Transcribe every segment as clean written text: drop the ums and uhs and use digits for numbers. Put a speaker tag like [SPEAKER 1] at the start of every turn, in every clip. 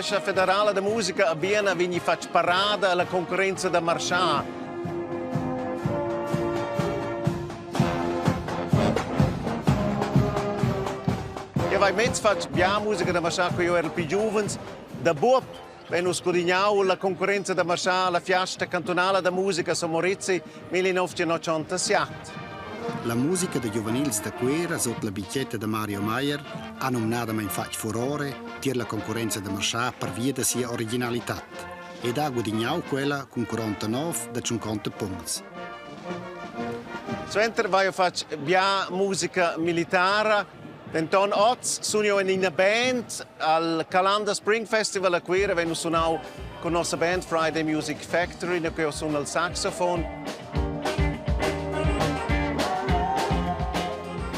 [SPEAKER 1] festa federala da musica a Biena vegni fatg parada alla concorrenza da marschar. Io vai mez fatg bia musica da marschar cu io ero pli giuvens. Da buob Vein nus gudignau la concurrenza da marschar alla fiasta cantunala da musica San Maurizzi 1987.
[SPEAKER 2] La musica da giuvenils da Cuera sut la bitgetta da Mario Meier ha numnadamain fatg furore tier la concurrenza da marschar pervia da sia originalitad ed ha gudignau quella cun 49 da 50 puncts.
[SPEAKER 1] Suenter vai eu fatg bia musica militara Denton oz sun jeu en ina band al Calanda Spring Festival a Cuira vein nus sunau cun nossa band Friday Music Factory, nua che jeu sun al saxofon.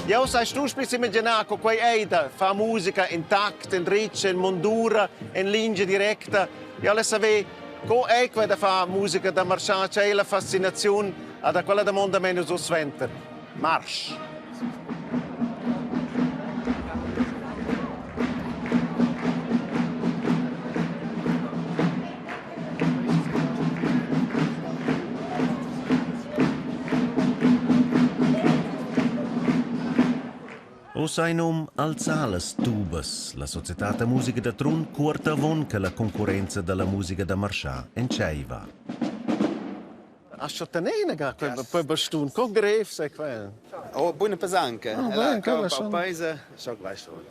[SPEAKER 1] Jeu sai strusch s'imaginar co quei ei da far musica in tact, en dretg, en mondura, en lingia directa. Jeu less saver co ei quei da far musica da marschar, tgei ei la fascinaziun da quella damonda mein nus uss suenter. Marsch! Ussa ein num alzar las tubas. La societad da musica da Trun cuort avon che la concurrenza dalla musica da marschar entscheiva. Ascha tenena ga quel quel bastun, co grev sei quel?
[SPEAKER 3] Oh, buna pesanca.
[SPEAKER 1] Ah,
[SPEAKER 3] Ella
[SPEAKER 1] bene, quella
[SPEAKER 3] un
[SPEAKER 1] schon.
[SPEAKER 3] peisa, so gleich schon.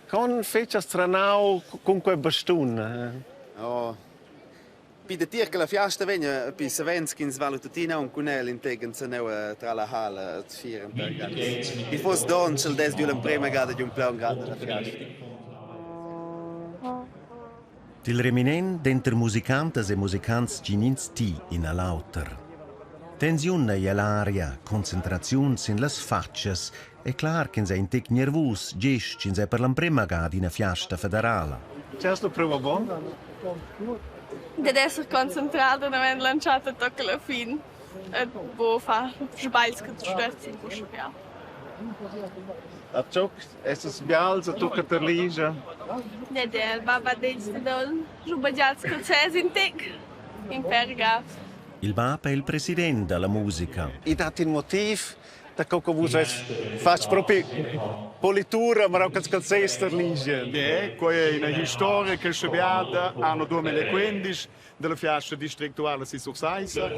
[SPEAKER 1] Con fetschas trenau cun quel bastun?
[SPEAKER 3] Oh. Pi da tir che la fiasta vegna, pi savens ch'ins va tuttina aunc cun el in tec enzaneu tra la hala fier in per gadas. I foss donn sch'el dess giu l'emprema gada giun plaun grad dalla fiasta.
[SPEAKER 1] Dil reminent denter musicantas e musicants tginins ti in a l'auter. Tensiun ei ell'aria, concentraziun sin las fatschas e clar ch'ins ei in tec nervus, gest sch'ins ei per l'emprema ga ad ina fiasta federala. C'has lu priu avon?
[SPEAKER 4] Dad esser concentrada davent l'entschatta tocca la fin e buca far sbagls che tu stuessi buca.
[SPEAKER 1] A tschoc essas bials e tucca terligia.
[SPEAKER 4] Ed el bab ha detg dad el schubergials calzers in tec in per ga.
[SPEAKER 1] Il bab è il president dalla musica. I dat in motiv da co che vus veis fatg propi politura, ma che els calzers terligian.
[SPEAKER 5] Yeah, quei è ina historia che schabiada anno 2015 dalla fiasta districtuala si Sursaissa.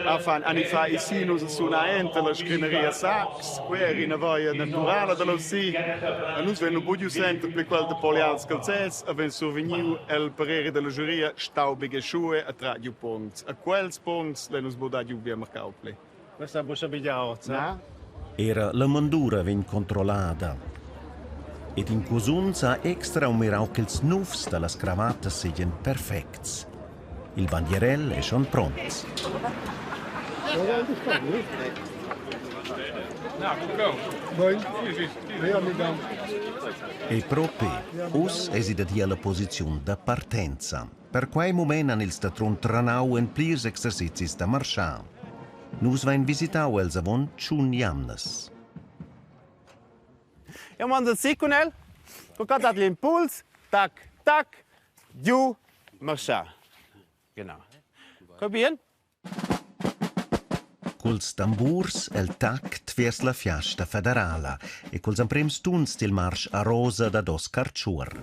[SPEAKER 5] A fan anni fa i sinus suna ente la scrineria Sax, quei era ina voia naturala dalla si. A nus vein bugiu senter pli quel de Polials Calzers, havein survegniu el pareri dalla giuria staubig e schue a tragiu punts. A quels punts lein nus buca giu bia marcau pli.
[SPEAKER 1] Questa buca bigliauz, eh? Era la mondura vegn controllada. Ed in cusunz ha extra mirau ch'ils nufs dallas cravattas seigien perfects. Il bandierel è schon pronts. E propi, uss èsi da dir la posiziun da partenza. Per quei mument han ils da Trun trenau en plirs exercezis da marschar. Nus vein visitau els avon tschun jamnas.
[SPEAKER 3] Eu mando si cun el, co dat l'impuls, tac, tac, giu, marschar. Genau. Co bien?
[SPEAKER 1] Culs tamburs el tact viers la fiasta federala e culs emprems tuns dil marsch a Rosa dad Oscar Tschuor.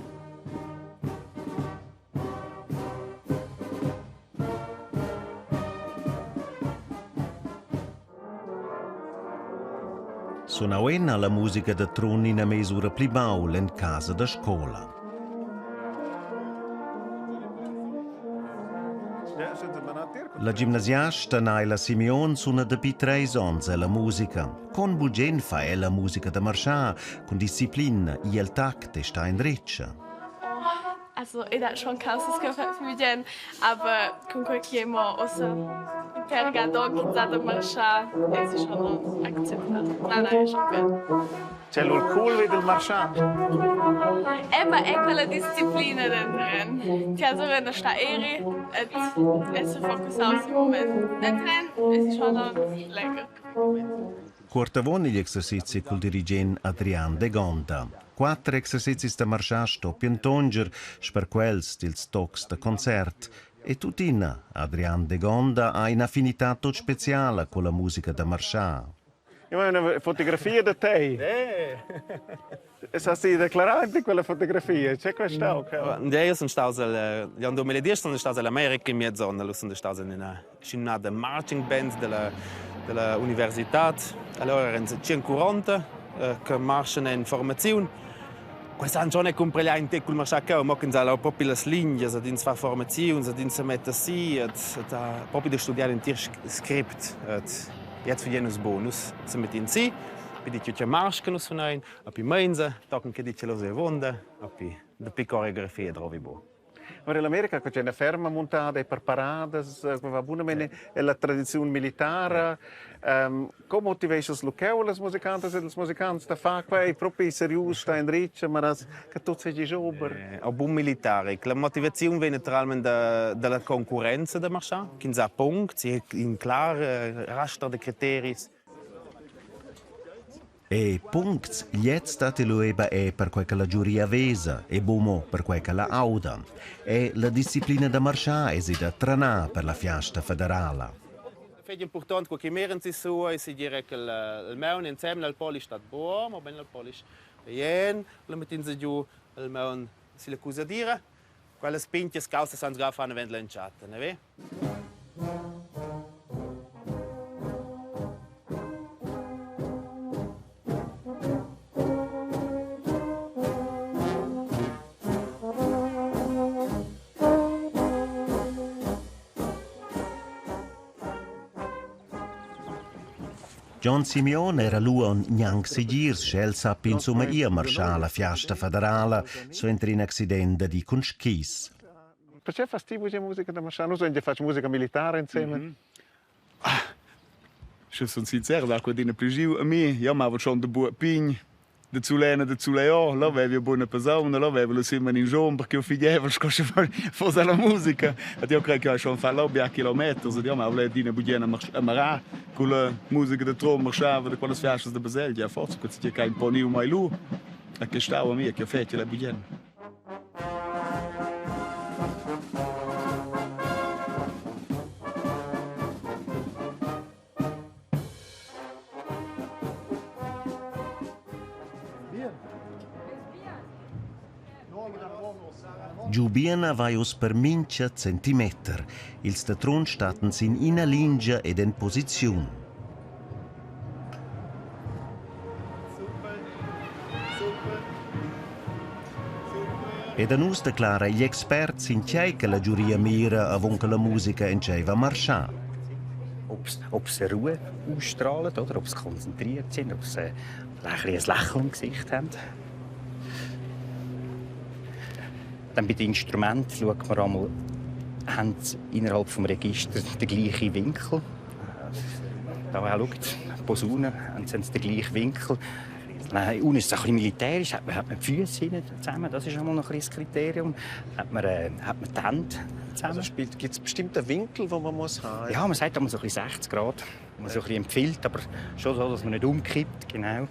[SPEAKER 1] Sunau en ha la musica da Trun ina mes'ura pli baul en casa da scola. La gimnasiasta Naila Simeon suna dapi treis onns ella musica. Con bugen fa ella musica da marschar, cun disciplina, igl tact e sta in retscha.
[SPEAKER 4] Also ed ha schon causas che fa bien, aber cun quei che mo ussa per gadon che da marschar es schon acceptat. Nein, nein, schon bien.
[SPEAKER 1] C'è lur cool vid il marschar?
[SPEAKER 4] Emma è quella disciplina denteren. Ti also wenn da sta eri et esser focussau sil moment. Denteren es schon lecker.
[SPEAKER 1] cuort avon igl exercezi cul dirigent Adrian Degonda. Quater exercezis da marschar stoppien tonger sper quels dils tocs da concert. E tuttina, Adrian Degonda ha in'affinitad tut speciala culla musica da marschar.
[SPEAKER 5] Io ho una fotografia da te. Es hast du declarà in quella fotografia? C'è questa?
[SPEAKER 3] Okay. Io sono stato al 2010 sono stato all'America in mia zona, sono stato in una schinada marching band della della università. Allora erano 140 che marschan in formaziun. Questa han schon cumpreglià in te cul marschar cheu, mo ch'ins ha propi las lingias ed ins fa formaziuns ed ins se metta si ed ha propi da studiar l'entir script. Ed jetzt vegien nus bonus, se mettin si, pi dice che marsch che nus sunein, a pi meinsa, tochen che dice los avonda, a pi dapi coreografia drovi bu.
[SPEAKER 5] Ma l'America c'è una ferma muntada e per paradas, va bunamain è la tradiziun militara. Co motiveschas lu cheu las musicantas ed ils musicants da far quei propi serius, sta in ritg, ma che tut seigi sober?
[SPEAKER 3] Au bun militare. La motivaziun vegn naturalment da, dalla concorrenza da marschar, ch'ins ha puncts, in clar raster da criteris.
[SPEAKER 1] E puncts gliez datti lu eba è perquai che la giuria vesa e buc mo perquai ch'ella auda. È la disciplina da marschar esi da trenar per la fiasta federala.
[SPEAKER 3] Fetg impurtont co che miran sissu ei segir che il maun ensemen al polisch stat buc, mobein il polisch jen, lu mettin se giu il maun silla cusadira. Quellas pintgas caussas san sga far avend l'entschatta, ne ve?
[SPEAKER 1] Gion Simeon era lu aunc gnanc segirs, sch'el sappi insumma ir a marschar alla fiasta federala suenter in accident da di cun skis.
[SPEAKER 5] Perché fas ti buca musica da marschar? Nus vein già fatg musica militara insieme. Mm -hmm. Ah, sche sun sincer, da quadina pli giu a mi, io m'avo schon de buo pign, de Zulena de Zuleò, là avevi buona persona, là avevo la simma in giom perché io figlievo sco se fosse la musica. Ed io credo che ho schon fatto là bia kilometers ed io m'avo adina bugen a marà con la musica da trom marschava da quelle fiastas da baselgia, forse che si che imponiu mai lu, a che stava a mi che fece la bugen.
[SPEAKER 1] Giu Biena vai uss per mintga centimeter. Ils da Trun stattan sin ina lingia ed en posiziun. E da nus declara igl expert sin tgei che la giuria mira avon che la musica entscheiva a marschar.
[SPEAKER 6] Ob sie Ruhe ausstrahlen oder ob sie konzentriert sind, ob sie ein Lächeln im Gesicht haben. Dann bei den Instrumenten schaut man einmal, haben sie innerhalb des Registers den gleichen Winkel. Da auch schaut, Posaune, haben sie den gleichen Winkel. Nein, unten ist es ein bisschen militärisch, hat man, hat man die Füße hinten zusammen, das ist einmal noch ein bisschen das Kriterium. Hat man, hat man die Hände zusammen.
[SPEAKER 5] Also gibt es bestimmte Winkel, wo man muss haben?
[SPEAKER 6] Ja, man sagt einmal so ein bisschen 60 Grad, man so ein bisschen empfiehlt, aber schon so, dass man nicht umkippt, genau.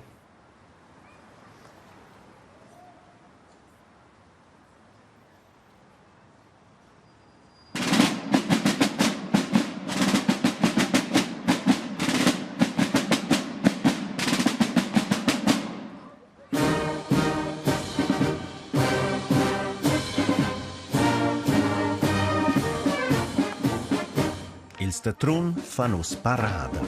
[SPEAKER 1] Ils da Trun fan uss parada.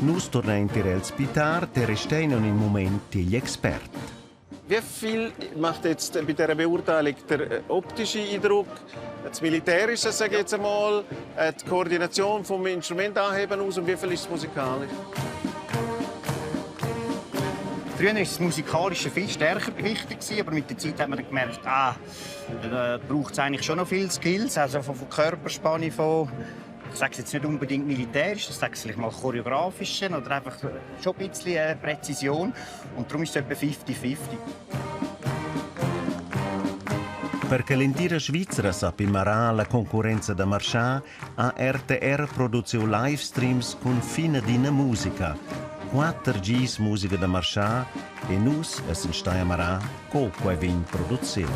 [SPEAKER 1] Nus turnein tier els pli tard e restein en in mument tiegl expert.
[SPEAKER 5] Wie viel macht jetzt bei dieser Beurteilung der optische Eindruck, das Militärische, sage ich jetzt einmal, die Koordination vom Instrument anheben aus und wie viel ist es musikalisch?
[SPEAKER 6] Früher war das Musikalische viel stärker gewichtet, aber mit der Zeit hat man dann gemerkt, ah, da braucht es eigentlich schon noch viele Skills, also von, von Körperspannung, von, ich sage es jetzt nicht unbedingt militärisch, ich sage es vielleicht mal choreografischen oder einfach schon ein bisschen Präzision. Und darum ist es etwa 50-50.
[SPEAKER 1] Per che l'entira Svizra sappi marar la concurrenza da marschar, ha RTR produciu livestreams cun fina d'ina musica. Quatter gis musica da marschar e nus essan stai a marar co quei vegn produciu.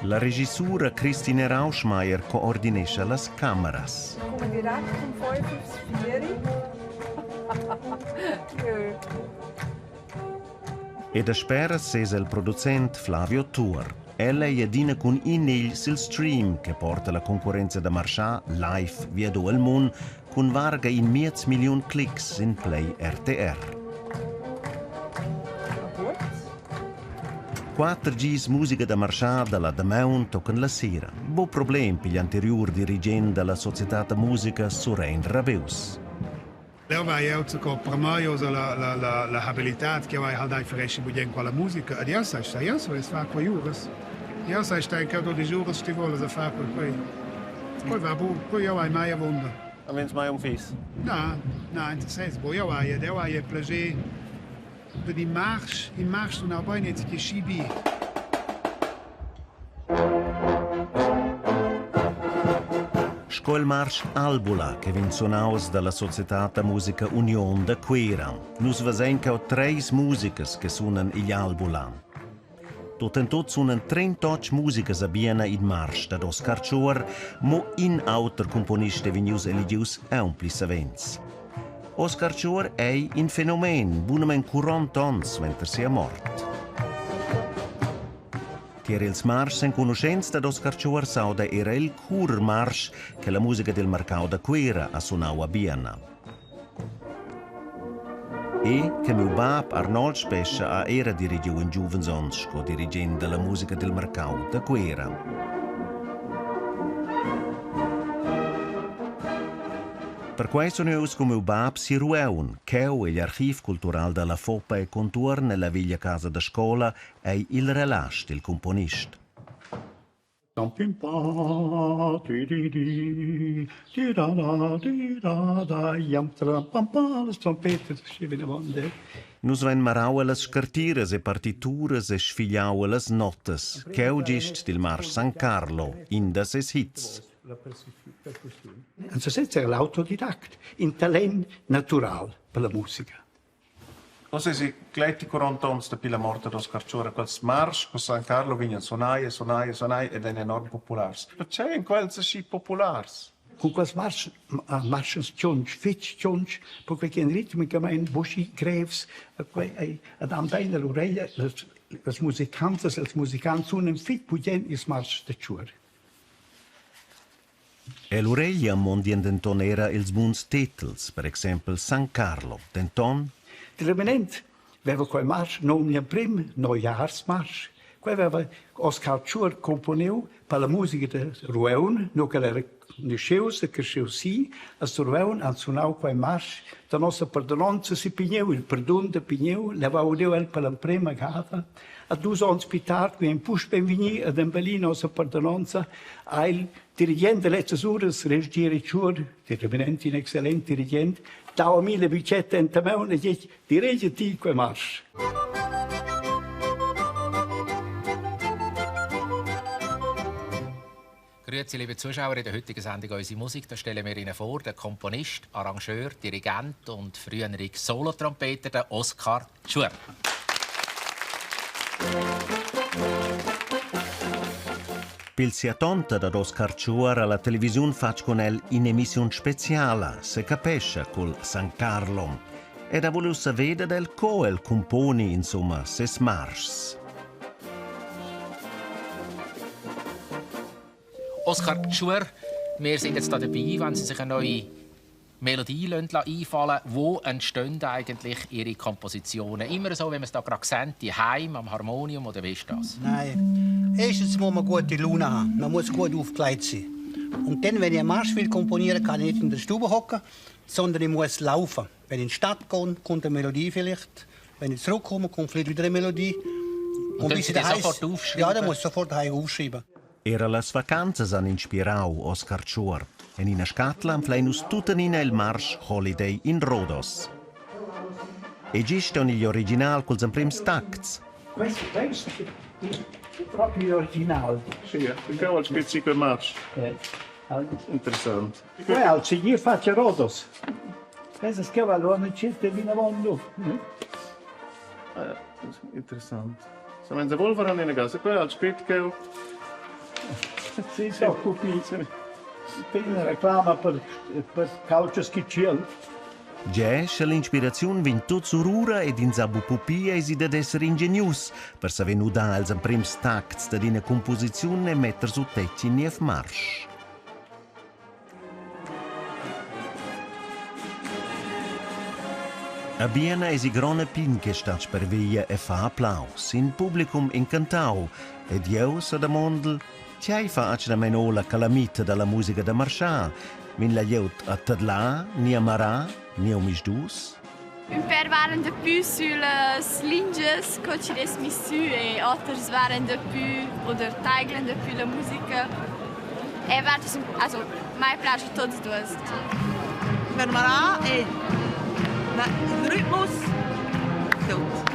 [SPEAKER 1] La regissura Christine Rauschmeier coordinescha las cameras.
[SPEAKER 7] Komme direkt um 5 aufs 4.
[SPEAKER 1] E dasperas sesa il producent Flavio Tuor. Ella ei adina cun in egl sil stream che porta la concurrenza da marschar live viado el mund cun varga in miez milliun clics sin Play RTR. Quater gis musica da marschar dalla damaun tochen la sera. Buc problem pigl anteriur dirigent dalla societad da musica Surrein Rabius.
[SPEAKER 5] Leu vai jeu co per mei oz la, la, la, la habilitad che vai halt einfach esce bugen quella musica. Ed jeu sai, jeu sai far quei uras. Jeu sai star cheu 12 uras sti volas a far quei quei. Poi va bu, poi jeu hai mai avunda.
[SPEAKER 3] A vens mai un fis?
[SPEAKER 5] Na, na, in sez, bo jeu hai, ed jeu hai plager dad in marsch, in marsch sun auch bein jetzt che schi bi.
[SPEAKER 1] Sco il marsch Albula che vegn sunaus dalla Societad da musica Union da Cuera. Nus vesein cheu treis musicas che sunan igl Albula. Tot en tot sunan 38 musicas a Biena in marsch dad Oscar Tschuor, mo in auter cumponist è vegnius eligius aunc pli savens. Oscar Tschuor ei in fenomen, bunamein 40 onns suenter sia mort. Tier ils marschs enconuschents dad Oscar Tschuor s'auda era il Kurmarsch che la musica dil marcau da Cuera ha sunau a Bienna. E che miu bab Arnold Spescha ha era dirigiu in giuvens onns sco dirigent dalla musica dil marcau da Cuera. Perquei sun jeu sco miu bab si Rueun, cheu egl archiv cultural dalla Foppa e contuorn ella veglia casa da scola ei il relasch dil cumponist. Nus vein marau ellas scartiras e partituras e sfigliau ellas notas, cheu gest dil marsch San Carlo, in da ses hits.
[SPEAKER 8] En sesez era l'autodidact, in talent natural per la musica.
[SPEAKER 5] Oz esi gleiti 40 ons dapi la mort da Oscar Tschuor. Quels marschs per San Carlo vegnan sunai e sunai e sunai ed ein enorm populars. Perche ein quels aschi populars?
[SPEAKER 8] Cun quels marschs marschans tschonch, fetg tschonch, perquei che ein ritmicamaing buc grevs, quei ei ad han bein l'ureglia, las, las musicantas e ils musicants sunan fetg bugen ils marschs da Tschuor.
[SPEAKER 1] Ell'ureglia mondien denton era ils buns tetels, per exempel San Carlo. Denton
[SPEAKER 8] Il reminent veva quei marsch num gl'emprim Neujahrsmarsch. Quei veva Oscar Tschuor componiu per la musica da Rueun, nu ch'el era naschius e creschius si a Rueun, han sunau quei marsch da nossa perdononza si Pigneu, il perdun da Pigneu, leva udiu el per l'emprema gada. A dus onns pli tard vegn puspei vegnir ad embellir nossa perdononza ha il dirigent da lezzas uras, Regier Tschuor, reminent in excellent dirigent, dau a mi la bicetta enta maun e detg, dirige ti quei marsch.
[SPEAKER 9] Grüezi, liebe Zuschauer, in der heutigen Sendung «Unsere Musik» da stellen wir Ihnen vor den Komponist, Arrangeur, Dirigent und früheren Solotrompeter, den Oskar Tschuor.
[SPEAKER 1] Pil siatonta dad Oscar Tschuor ha la televisiun fatg cun el in'emissiun speciala, secapescha cul San Carlo. Ed ha vuliu saver dad el co el cumponi insumma ses marschs.
[SPEAKER 9] Oskar Tschuor, wir sind jetzt da dabei, wenn Sie sich eine neue Melodie einfallen Wo entstehen eigentlich Ihre Kompositionen? Immer so, wenn man es da gerade sieht, daheim am Harmonium oder wie ist das?
[SPEAKER 10] Nein. Erstens muss man gute Laune haben. Man muss gut aufgelegt sein. Und dann, wenn ich einen Marsch will komponieren, kann ich nicht in der Stube hocken, sondern ich muss laufen. Wenn ich in die Stadt gehe, kommt eine Melodie vielleicht. Wenn ich zurückkomme, kommt vielleicht wieder eine Melodie.
[SPEAKER 9] Und, und dann Sie sofort aufschreiben?
[SPEAKER 10] Ja, dann muss ich sofort aufschreiben.
[SPEAKER 1] Era las vacanzas han inspirau Oscar Tschuor. En ina scatla anflein nus tuttenina il marsch Holiday in Rhodos. E gist on igl original culs emprims tacts.
[SPEAKER 8] Questo penso che è proprio original.
[SPEAKER 5] Sì, perché ho il spizzico marsch. Interessant.
[SPEAKER 8] Poi al seguir faccia Rodos. Pensa che va l'uomo circa vinavondo.
[SPEAKER 5] Ah, interessant. Se menza volvere in casa, qua al spit che
[SPEAKER 8] Sì, si occupi per una reclama per calcio schicciel.
[SPEAKER 1] Gie, sche l'inspiraziun vegn tut surura ed ins ha bu pupi eisi dad esser ingenius per saver nudar els emprims tacts dad ina cumposiziun e metter sut tetg in niev marsch. A Biena eisi gronda pign che stat sper via e fa applaus. In publicum incantau. Ed jeu sedamondel, tgei fa atgnamein ora la calamita dalla musica da marschar? Vegn la glieud a tadlar ni a marar ni omisdus?
[SPEAKER 4] Ün pêr varan dapü süllas lingias co chi'd es miss sü e oters varan dapü oder taiglan dapü la musica. E vart also mai plascha tuots duos.
[SPEAKER 7] Per marà e il Rhythmus tut.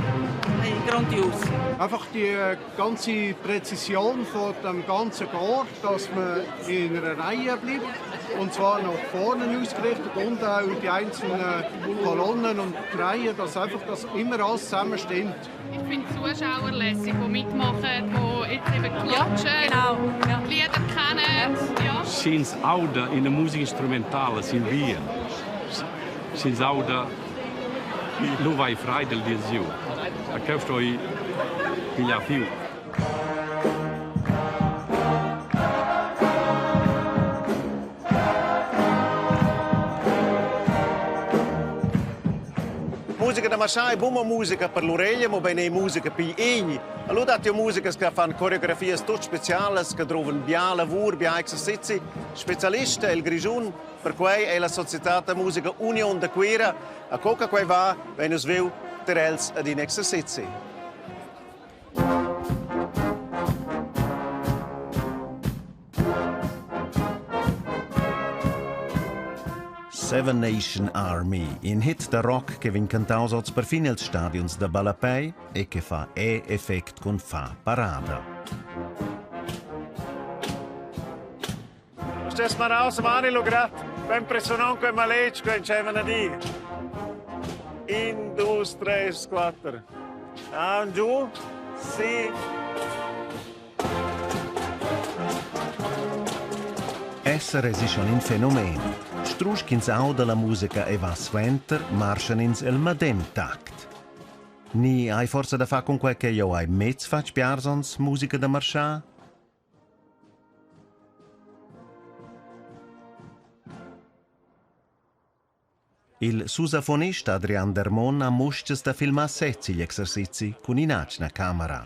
[SPEAKER 7] È grandios.
[SPEAKER 5] Einfach die ganze Präzision von dem ganzen Chor, dass man in einer Reihe bleibt und zwar nach vorne ausgerichtet und auch die einzelnen Kolonnen und Reihen, dass einfach das immer alles zusammen stimmt.
[SPEAKER 11] Ich finde die Zuschauer lässig, die mitmachen, die jetzt eben klatschen,
[SPEAKER 4] ja, genau. Ja.
[SPEAKER 11] die Lieder kennen. Ja.
[SPEAKER 12] Sch'ins auda ina musica instrumentala sin via, sch'ins auda lu vai freid el dir giu. A cheu stoi pigliar fiu.
[SPEAKER 1] Musica da marschar è buna musica per l'ureglia, ma ben è musica per egl. Allora datti musicas che fan coreografias tut specialas, che drovan bia lavur, bia exercizi. Specialista il Grischun, perquei è la Società da musica Union da Cuira. A co che quei va, vegn nus viu ter els ad in exercizi. Seven Nation Army, in hit da rock che vegn cantaus oz perfin els stadions da ballapei e che fa e effect cun fa parada.
[SPEAKER 5] Stess maraus mani lograt, ben impressionant quei maletg che entscheivan a dir. In, dus, treis, quatter. Ah, giù, sì.
[SPEAKER 1] Esser es schon in fenomen. Strusch ch'ins auda la musica e va suenter, marschan ins el medem tact. Ni hai forsa da far cun quei che jeu hai mez fatg biars onns musica da marschar? Il susafonist Adrian Dermon ha mustgas da filmar sez igl exercezi cun in'atgna camera.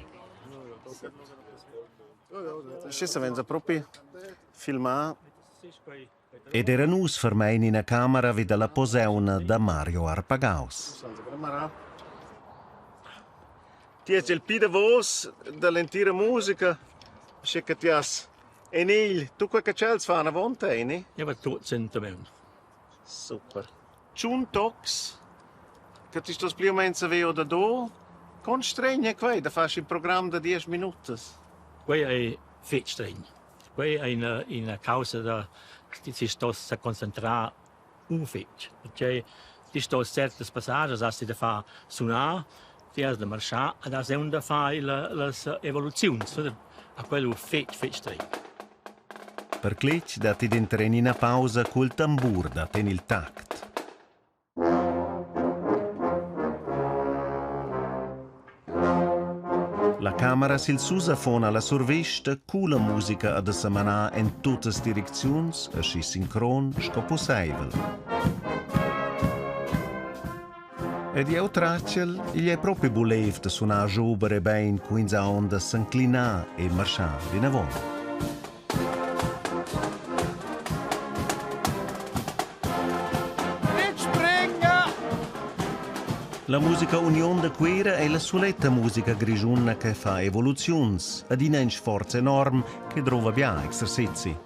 [SPEAKER 5] Sche savenza propi filmar.
[SPEAKER 1] Ed era nus fermein ina camera vi dalla posauna da Mario Arpagaus.
[SPEAKER 5] Ti es il pi davos dall'entira musica, sche che ti has en egl tu quei che tschels fan avon tei, ne?
[SPEAKER 13] Ja, aber tot sind da
[SPEAKER 5] Super. Tschun tocs che ti stos pli o meins saver oder do. Con stregn è quei da far in program da diesch minutas?
[SPEAKER 13] Quei ei fetg stregn. Quei ei ina caussa da ti ti stos seconcentrar u fetg. Perché ti stos certas passages hast da far sunar, ti has da marschar ed has aunc da far las evoluziuns. A quello fetg fetg stregn.
[SPEAKER 1] Per cletg datti denteren ina pausa cul tambur dat en il tact. La camera sil susafon alla survesta culla musica ha da semanar en tuttas direcziuns, aschi sincron sco pusseivel. Ed jeu tratgel, igl ei propi bulev da sunar schuber e bein cu ins ha aunc da s'enclinar e marschar vinavon. La musica Union da Cuira è la suletta musica grischuna che fa evoluziuns, adina in sforz enorm che drova bia exercezi.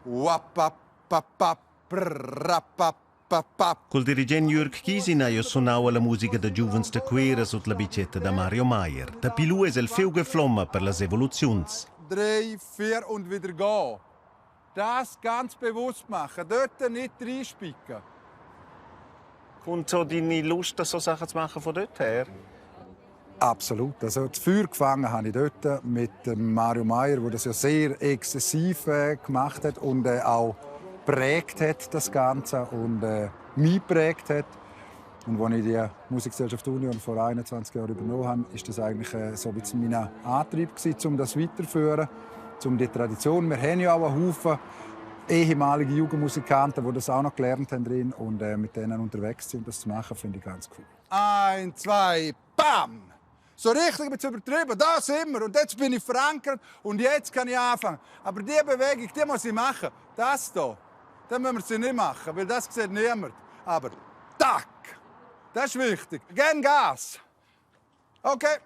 [SPEAKER 14] Wapapapapprapappa. pa pa.
[SPEAKER 1] Cul dirigent Jürg Gysin ha jeu sunau alla musica da giuvens da Cuera sut la bicetta da Mario Maier. Dapi lu es el fiug e flomma per las evoluziuns.
[SPEAKER 14] Drei, vier und wieder gehen. Das ganz bewusst machen. Dort nicht reinspicken.
[SPEAKER 1] Kommt so deine Lust, so Sachen zu machen, von dort her?
[SPEAKER 14] Absolut. Also das Feuer gefangen habe ich dort mit Mario Maier, der das ja sehr exzessiv gemacht hat und auch prägt hat das Ganze und mich prägt hat. Und als ich die Musikgesellschaft Union vor 21 Jahren übernommen habe, ist das eigentlich so ein bisschen mein Antrieb gewesen, um das weiterzuführen, um die Tradition. Wir haben ja auch einen Haufen ehemalige Jugendmusikanten, die das auch noch gelernt haben drin und mit denen unterwegs sind, das zu machen, finde ich ganz cool. Eins, zwei, bam! So richtig ein bisschen übertrieben, da sind wir und jetzt bin ich verankert und jetzt kann ich anfangen. Aber diese Bewegung, die muss ich machen. Das hier, das müssen wir sie nicht machen, weil das sieht niemand. Aber tack, das ist wichtig. Gern Gas. Okay.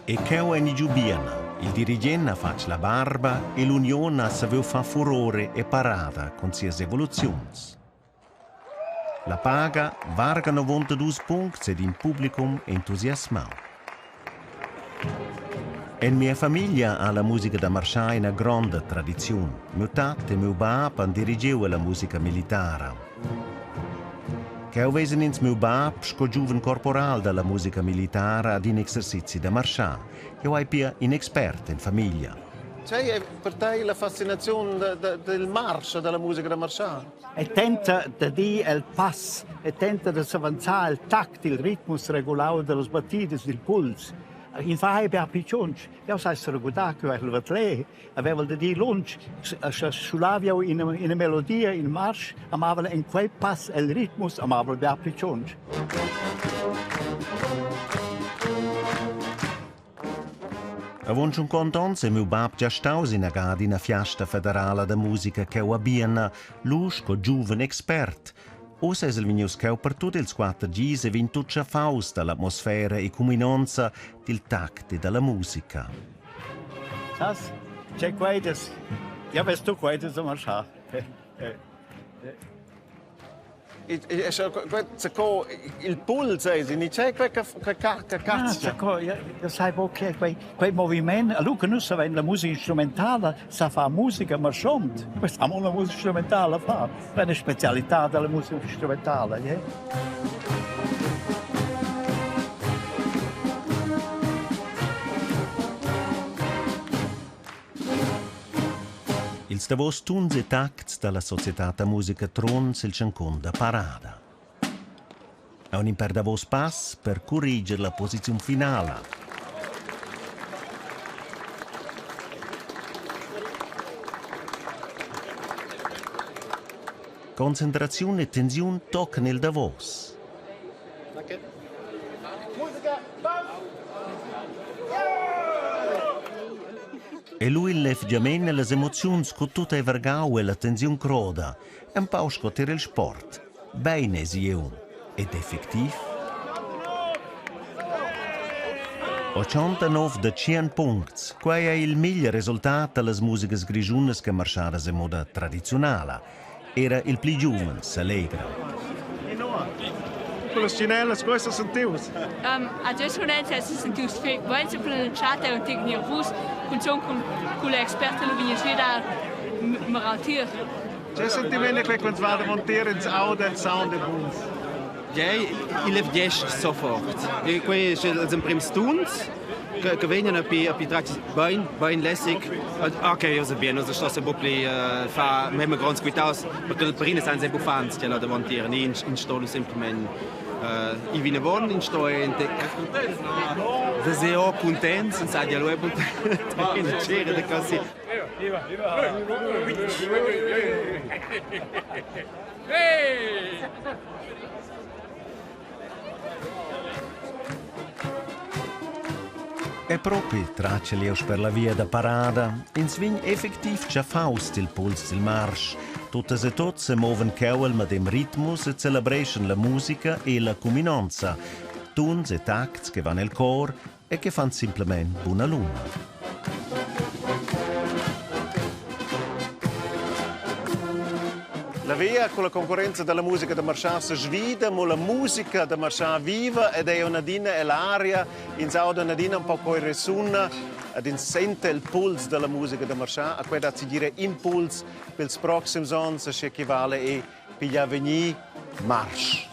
[SPEAKER 1] E cheu ein i giu Biena. Il dirigent ha fatg la barba e l'uniun ha saviu far furore e parada cun sias evoluziuns. La paga varga 92 puncts ed in publicum entusiasmau. En mia famiglia ha la musica da marschar ina gronda tradiziun. Miu tat e miu bab han dirigiu la musica militara. Cheu vesan ins miu bab sco giuven corporal dalla musica militara ad in exercizi da marschar. Jeu hai pia in expert en famiglia.
[SPEAKER 3] Tgei è per te la fascinaziun del marsch, della musica da marschar?
[SPEAKER 8] E tenta da dir el pass e tenta da s'avanzar el tact, il ritmus regulau dallas battidas dil puls. In fa ei bia pli tschunsch. Jau sai seregurdar che el Vatlé aveva da dir lunsch, sche schulava jau ina, ina melodia, in marsch, amava en quei pass el ritmus, amava bia pli tschunsch.
[SPEAKER 1] Avon tschunconta onns ei miu bab gia staus inagada ina fiasta federala da musica cheu a Bienna, lu sco giuven expert. Uss eis el vegnius cheu per tut ils quater gis e vegn tut tschaffaus dall'atmosfera e cuminonza, dil tact e dalla musica.
[SPEAKER 8] Sas, c'è queidas. Ja, weißt du, queidas am marschar.
[SPEAKER 3] Il puls eisi, ni tgei quei che cazza?
[SPEAKER 8] Io sai buc che quei, quei moviment, allura che nus savein la musica instrumentala, sa far musica marschond. Questa amo la musica instrumentala fa, è una specialità della musica instrumentala, yeah?
[SPEAKER 1] Ils davos tuns e tacts dalla societad da musica Trun sil tschancun da parada. Aunc in per davos pass per curriger la posiziun finala. Concentraziun e tensiun toccan il davos. E lu il levgiament e las emoziuns co tut ei vargau e la tensiun croda, empau sco tier il sport. Bein eisi jeu. Ed effectiv? 89 da tschien puncts, quei ei il meglier resultat dallas musicas grischunas che marschadas en moda tradiziunala. Era il pli giuven selegra.
[SPEAKER 5] Con las tschinellas, questa sentius?
[SPEAKER 11] A dus moments es sentius fetg bein, planizzata un tic nervus, cunzun cun con l'experta lu vegn svidar moral tier.
[SPEAKER 5] Che sentiment è quei quando va da monter ins auda il sound de buns?
[SPEAKER 3] Ja, ich levgest sofort. E quei è ils emprims tuns.
[SPEAKER 15] Che, che vegnan api api tratg bein, bein lässig. Ok, io so bien, ussa sto se bu pli uh, fa memma gronds quitaus, perché per ina san se buffants che la davantier, ni in, in sto lu semplicemente uh, i vinavon, in sto in te se o contents, in sa di lu in cera da così.
[SPEAKER 16] Viva, viva! Hey!
[SPEAKER 1] E propi tratschel jeu sper la via da parada. Ins vegn effectiv tschaffaus dil puls dil marsch. Tuttas e tuts semovan cheu el medem ritmus e celebreschan la musica e la cuminonza. Tuns e tacts che van el cor e che fan simplamain buna luna. La via con la concorrenza della musica da marschar se svida, mo la musica da marschar viva ed è un'adina e l'aria, ins auda un'adina un po coi resuna ed ins sente il puls della musica da marschar, a quella dat si dire impuls pels proxims ons, sche equivale e pigl avegnir marsch.